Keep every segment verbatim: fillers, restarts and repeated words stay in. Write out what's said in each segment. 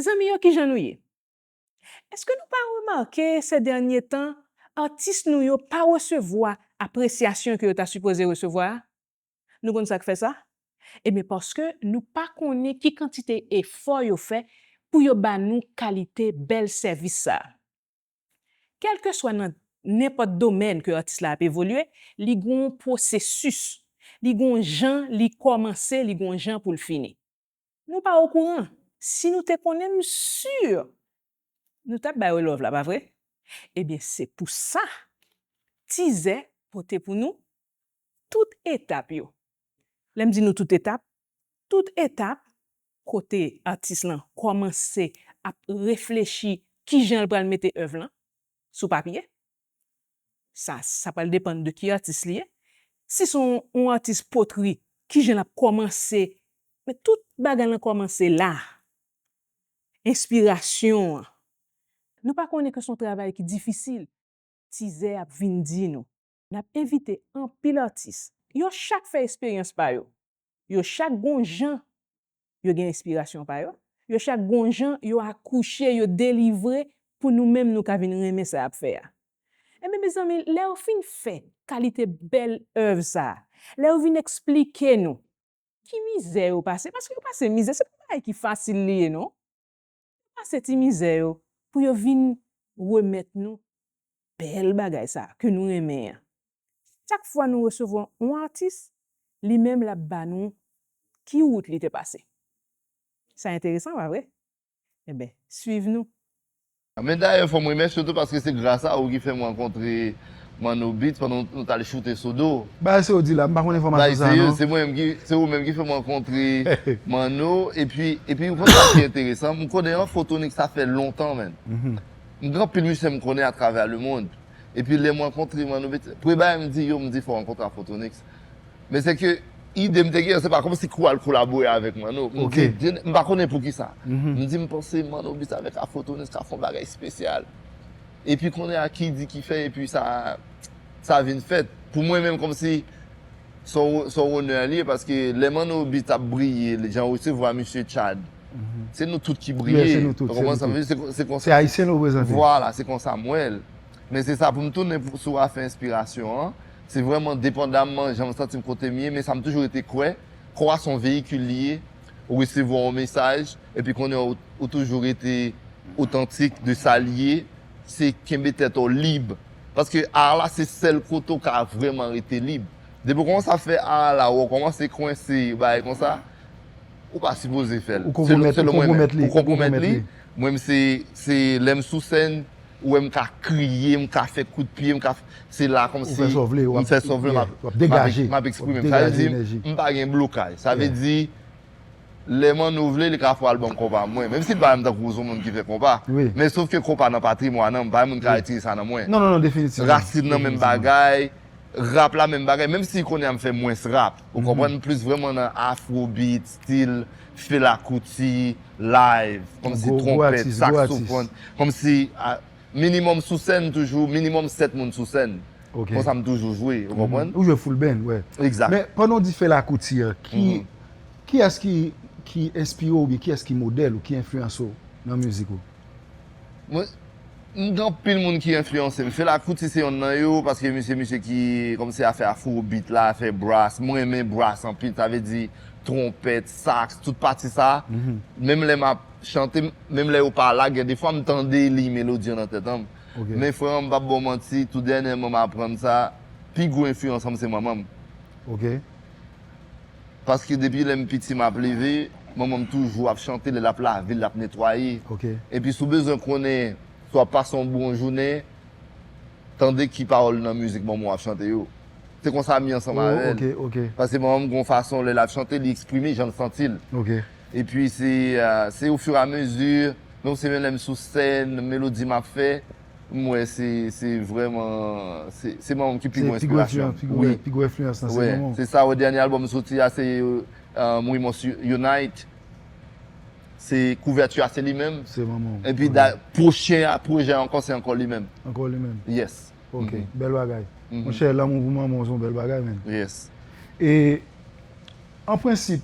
Zanmi yo, kijan nou ye? Èske nou pa remake se dènye tan, atis nou yo pa resevwa apresyasyon ke yo ta sipoze resevwa a? Nou konn sa k fè sa? Ebyen, paske nou pa konnen ki kantite efò yo fè pou yo ba nou kalite bèl sèvis sa a. Kèlkeswa nan nenpòt domèn ke atis la ap evolye, li gon pwosesis, li gon jan li kòmanse, li gon jan pou l fini. Nou pa okouran. Si nou te konnen, m si nou t ap ba yo love la, pa vre? Ebyen, se pou sa Tizè pote pou nou tout etap yo. Lè m di nou tout etap, tout etap kote atis lan kòmanse ap reflechi kijan l pral mete èv lan sou papye. Sa, sa pral depann de ki atis li ye. Si se yon, yon atis potri, kijan l ap kòmanse? Men tout bagay lan kòmanse la. Enspirasyon an. Nou pa konnen ke se yon travay ki difisil. Tizè ap vin di nou. N ap envite anpil atis. Yo chak fè esperyans pa yo. Yo chak gon jan yo gen enspirasyon pa yo. Yo chak gon jan yo akouche, yo delivre pou nou menm nou ka vin renmen sa y ap fè a. Ebyen, mezanmi, lè yo fin fè kalite bèl èv sa a, lè yo vin eksplike nou ki mizè yo pase, paske yo pase mizè, se pa bagay ki fasil li ye, non. Yo pase ti mizè yo pou yo vin remèt nou bèl bagay sa a ke nou renmen an. Chak fwa nou resevwa yon atis, li menm l ap ba nou ki wout li te pase. Sa enteresan, pa vre? Enben, swiv nou. Men dayè, fò m remèsye w tou paske se gras a ou ki fè m rankontre Manno Beats pandan nou t al choute Sodo. Bagay se w di la, m pa konn enfòmasyon sa a non. Se mwen menm ki, se ou menm ki fè m rankontre Manno, epi, epi ou konn sa ki enteresan, m konnen an Fotonix sa fè lontan, menn. M gen anpil misye m konnen atravè lemond. Epi lè m rankontre Manno Beats, premye bagay m di yo, m di fò w rankontre ak Fotonix. Men se ke ide m te gen, se pa kòmsi kou al kolabore avèk Manno. M di, m pa konnen poukisa. M di m panse Manno Beats avèk Afrotonix ka fè yon bagay espesyal. Epi kounye a ki di ki fè, epi sa, sa vin fèt. Pou mwen menm kòmsi se yon, se yon onè li ye, paske lè Manno Beats ap briye, jan w resevwa misye Tchad, se nou tout ki briye. Ou konprann sa m vle di? Se konsa. Se Ayisyen nou reprezante. Vwala, se konsa m wè l. Men se sa, pou m tounen sou afè enspirasyon an, se vrèman depandamman jan m santi m kote m ye, men sa m toujou rete kwè, kò a se yon veyikil li ye, ou resevwa yon mesaj, epi kounye a ou, ou toujou rete otantik de sa l ye, se kenbe tèt ou lib. Paske art la se sèl kote ou ka vrèman rete lib. Depi w kòmanse ap fè art la, ou kòmanse kwense, bagay konsa, ou pa sipoze fè l. Ou konpwomèt li. Ou konpwomèt li. Mwen, se, se lè m sou sèn, ou wè m ka kriye, m ka fè kout pye, m ka, se la kòmsi m fè sa w vle, m ap degaje, m ap eksprime m. Sa vle di, m pa gen blokaj. Sa vle di, lè Manno vle, li ka fè albòm konpa mwen. Menm si l pa menm tankou yon moun ki fè konpa. Men sof ke konpa nan patrimwàn an m, pa gen moun ka retire sa nan mwen. Rasin nan menm bagay, rap la menm bagay. Menm si kounye a m fè mwens rap, ou konprann, m plis vrèman nan afrobeat, stil Fela Kuti, live, kòmsi twonpèt, saksofòn, kòmsi minimòm sou sèn toujou, minimòm sèt moun sou sèn. Konsa m toujou jwe, ou konprann? Ou jwe full band, wi. Egzak. Men pandan w di Fela Kuti a, ki, kiyès ki, ki enspire w oubyen kiyès ki modèl ou, ki enfliyanse w nan mizik ou? Mwen, m gen anpil moun ki enfliyanse m. Fela Kuti se yonn nan yo, paske misye, misye ki kòmsi afè afrobeat la, afè brass. Mwen renmen brass anpil, sa vle di twonpèt, saks, tout pati sa. Menm lè m ap chante, menm lè yo pa la, gen defwa m tande li melodi an nan tèt an m. Men frè m, m p ap ba w manti, tou dènyèman m aprann sa, pi gwo enfliyans an m se manman m. Paske depi lè m piti m ap leve, manman m toujou ap chante, lè l ap lave, l ap netwaye. Epi si w bezwen konnen si w ap pase yon bon jounen, tande ki pawòl nan mizik manman w ap chante yo. Se konsa m ye ansanm avè l. Paske manman m gen yon fason, lè l ap chante, li eksprime jan l santi l. Epi se, se ofiramezi, menm se menm lè m sou sèn, melodi m ap fè, m wè se, se vrèman, se, se manman m ki pi gwo enspirasyon m. Wi. Pi gwo enfliyans lan, se manman w. Se sa, wè, dènye albòm m soti a, se Rimos Unite. Se kouvèti a, se li menm. Se manman w. Epi pwochen pwojè ankò, se ankò li menm. Ankò li menm. Yes. Ok, bèl bagay. Monchè, lanmou pou manman w se yon bèl bagay, menn. Yes. E, an prensip,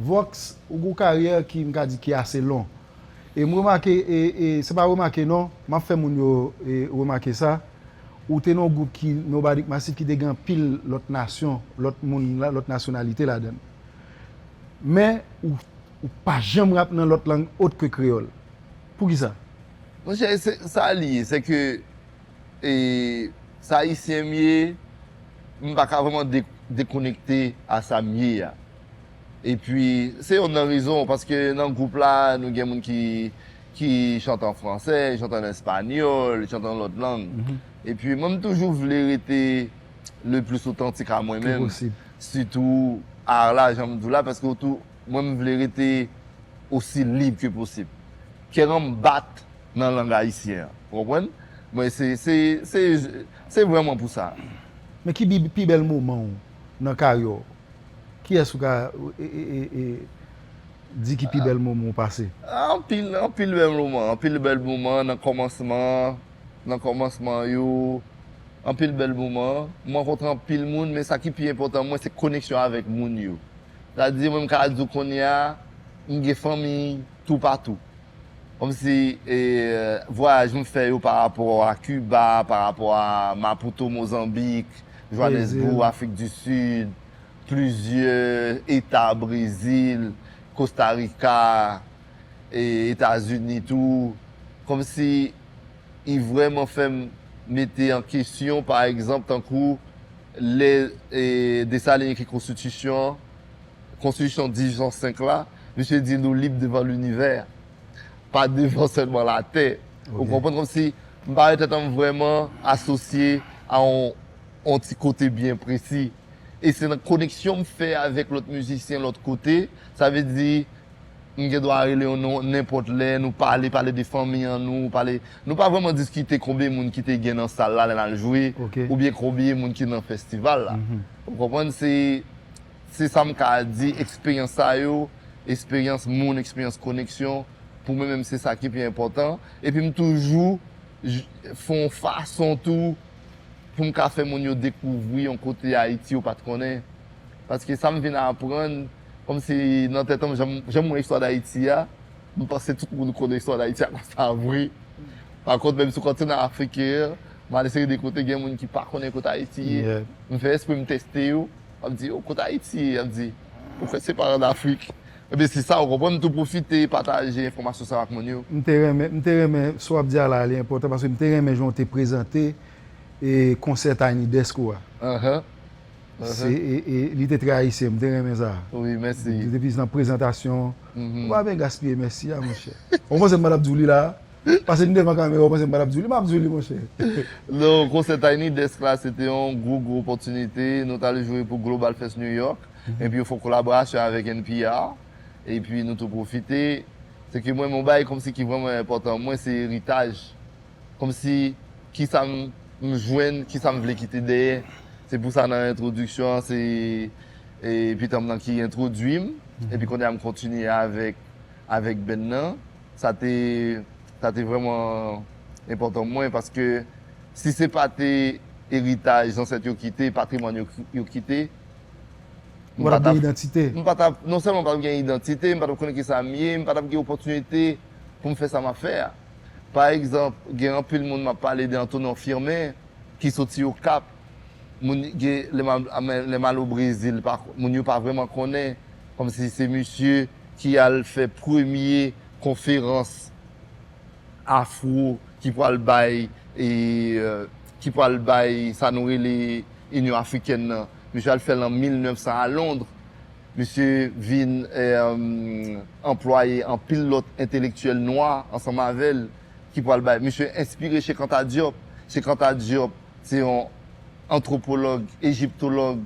Vox, ou gen yon karyè ki, m ka di, ki ase long. E m remake, e, e, se pa remake non, m ap fè moun yo e, remake sa. Ou te nan yon gwoup ki, Nomadic Massive, ki te gen anpil lòt nasyon, lòt moun, lòt nasyonalite ladan l. Men, ou, ou pa janm rap nan lòt lang ot ke kreyòl. Poukisa? Monchè, se sa li ye, se ke e, sa ayisyen m ye, m pa ka vrèman de, dekonekte a sa m ye a. Epi, se youn nan rezon, paske nan gwoup la, nou gen moun ki, ki chante an fransè, chante an espanyòl, chante an lòt lang. Epi, mwen, m toujou vle rete le plis otantik a mwen menm. Sitou a la, jan m di w la, paske ou tou, mwen, m vle rete osi lib ke posib. Kè an m bat nan lang ayisyen an. Ou konprann? Mwen, se, se, se, se vrèman pou sa. Men ki bi- pi bèl moman w nan karyè w? Kiyès ou ka e, e, e, e, di ki pi bèl moman w pase? Anpil, anpil bèl moman, anpil bèl moman nan kòmansman, nan kòmansman yo, anpil bèl moman. M rankontre anpil moun, men sa ki pi enpòtan mwen, se koneksyon avèk moun yo. Sa di, mwen, m ka di w kounye a, m gen fanmi toupatou. Kòmsi e, vwayaj m fè yo pa rapò a Kiba, pa rapò a Maputo, Mozanbik, Johannesburg, Afrik di Sid, plizyè eta, Brezil, Kosta Rika, e Etazini tou. Kòmsi i vrèman fè m mete an kesyon, pa egzanp, tankou lè e, Desalin ekri konstitisyon an, konstitisyon dizuit san senk la, misye di nou lib devan linivè, pa devan sèlman latè. Ou konprann? Kòmsi m pa wè tèt an m vrèman asosye a yon, yon ti kote byen presi. E se nan koneksyon m fè avèk lòt mizisyen lòt kote, sa vle di m gen dwa rele yon non nenpòt lè, nou pale, pale de fanmi an nou, pale, nou pa vrèman diskite konbyen moun ki te gen nan sal la lè n al jwe, oubyen konbyen moun ki nan festival la. Ou konprann? Se, se sa m ka di, eksperyans sa yo, eksperyans moun, eksperyans koneksyon, pou mwen menm se sa ki pi enpòtan. Epi m toujou j- fè yon fason tou pou m ka fè moun yo dekouvri yon kote Ayiti yo pa t konnen. Paske sa m vin aprann, kòmsi nan tèt an m, jan m- jan m wè istwa Dayiti a, m panse tout moun konnen istwa Dayiti a konsa vre. Pa kont, menm sou kontinan afriken an, m al eseye de kote gen moun ki pa konnen kote Ayiti ye. M fè espre m teste yo, m ap di, "Oh, kote Ayiti ye?" Y ap di, "Ou kwè se pa ann Afrik?" Ebyen, se sa, ou konprann, m tou pwofite pataje enfòmasyon sa yo ak moun yo. M te renmen, m te renmen, sa w ap di a la, li enpòtan, paske m te renmen jan w te prezante e konsè Tiny Desk ou a. Se, e, e, li te trè ayisyen, m te renmen sa. Wi, mèsi. Depi nan prezantasyon, ou pa byen gaspiye mèsi a, monchè. Ou panse m pa t ap di w li la? Paske m devan kamera, ou panse m pa t ap di w li? M ap di w li, monchè. Non, konsè Tiny Desk la, se te yon gwo, gwo opòtinite. Nou t al jwe pou Global Fest New York. Epi yo fè yon kolaborasyon avèk N P R. Epi nou tou pwofite. Se ke mwen, yon bagay kòmsi ki vrèman enpòtan mwen, se eritaj. Kòmsi, kisa m m jwenn, kisa m vle kite dèyè. Se pou sa nan entwodiksyon an, se e, pitanm nan ki entwodui m. Epi kounye a m kontinye avèk, avèk band nan. Sa te, sa te vrèman enpòtan pou mwen, paske si se pa te eritaj zansèt yo kite, patrimwàn yo, yo kite, m pa t ap, m pa t ap, non sèlman m pa t ap gen idantite, m pa t ap konnen kisa m ye, m pa t ap gen opòtinite pou m fè sa m ap fè a. Pa egzanp, gen anpil moun, m ap pale de Antonin Firmin, ki soti Okap, moun gen, lè m al, lè m al o Brezil, pa, moun yo pa vrèman konnen, kòmsi se misye ki al fè premye konferans afro ki pral bay, e, ki pral bay sa nou rele Inyon Afrikèn nan. Misye al fè l an mil nèf san a Lond. Misye vin e, anplwaye anpil lòt entelektyèl nwa ansanm avè l ki pral bay. Misye enspire Cheikh Anta Diop. Cheikh Anta Diop se yon antwopològ, ejiptològ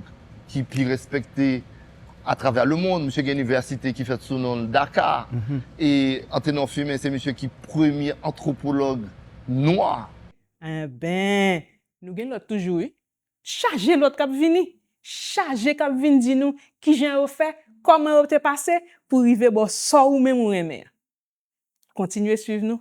ki pi respekte atravè lemonn. Misye gen inivèsite ki fèt sou non l, Dakar. E Anténor Firmin se misye ki premye antwopològ nwa. Enben, nou gen lòt toujou, wi. Chaje lòt k ap vini. Chaje k ap vin di nou kijan yo fè, kòman yo te pase pou rive bò sa w ou menm ou renmen an. Kontinye swiv nou.